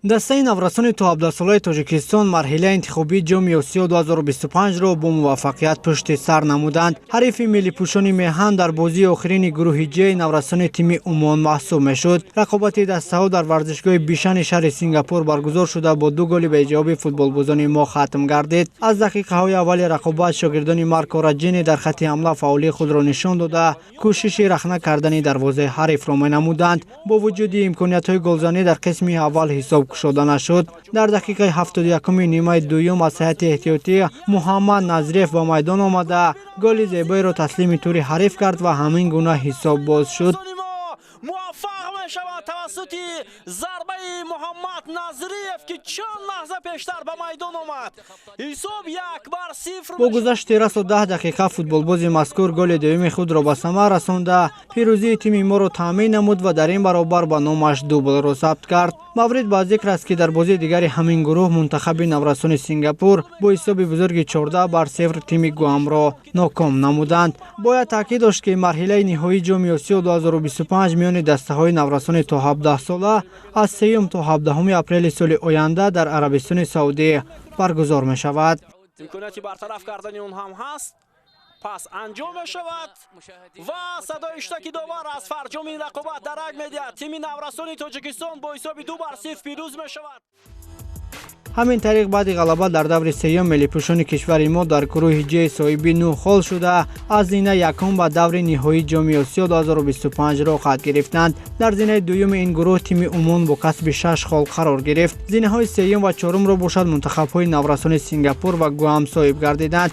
Дастаи наврасони то 17-солаи Тоҷикистон марҳилаи интихобии Ҷоми Осиё 2025-ро бо муваффақият пушти сар намуданд. Ҳарифи миллипӯшони меҳан дар бозии охирини гурӯҳи Ҷ наврасони тими Умон маҳсуб мешуд. Рақобати дастаҳо дар варзишгоҳи Бишани шаҳри Сингапур баргузор шуда, бо ду голи беҷавоби футболбозони мо хатм гардид. Аз дақиқаҳои аввали рақобат шогирдони Марко Раҷини дар хатти ҳамла фаъолии худро нишон дода, кӯшиши рахна кардани дарвозаи ҳарифро менамуданд. Бо вуҷуди имкониятҳои голзанӣ дар қисми аввал ҳисоб кушода нашуд. Дар дақиқаи 71-уми нимаи дуюм аз ҳайати эҳтиётӣ Муҳаммад Назриев ба майдон омада, голи зебоеро таслими тури ҳариф кард ва ҳамин гуна ҳисоб боз шуд. Муваффақ мешавад тавассути зарбаи Муҳаммад Назриев, ки чанд лаҳза пештар ба майдон омад. Ҳисоб 1-0. Бо гузашти расо 10 дақиқа футболбози мазкур голи дуюми худро ба самар расонда, пирӯзии тими моро таъмин намуд ва дар ин баробар ба номаш дублро сабт кард. Маврид ба зикр аст, ки дар бозии дигари ҳамин гурӯҳ мунтахаби наврасони Сингапур бо ҳисоби бузурги 14-0 тими Гуамро ноком намуданд. Бояд таъкид дошт, ки марҳилаи ниҳоии Ҷоми Осиё 2025 миёни дастаҳои наврасони то 17 сола аз 3 то 17 апрели соли оянда дар Арабистони Саудӣ баргузор мешавад. Имконияти бартараф кардани он ҳам ҳаст, пас анҷом мешавад ва садои ҳуштаки довар аз фарҷоми ин рақобат дарак медиҳад. Тими наврасони Тоҷикистон бо ҳисоби 2-0 пирӯз мешавад. Ҳамин тариқ, баъди ғалаба дар даври сеюм миллипӯшони кишвари мо дар гурӯҳи Ҷ соҳиби нӯҳ хол шуда, аз зинаи якум ба даври ниҳоии Ҷоми Осиё 2025 роҳхат гирифтанд. Дар зинаи дуюми ин гурӯҳ тими Умон бо касби шаш хол қарор гирифт. Зинаҳои сеюм ва чорумро бошад мунтахабҳои наврасони Сингапур ва Гуам соҳиб гардиданд.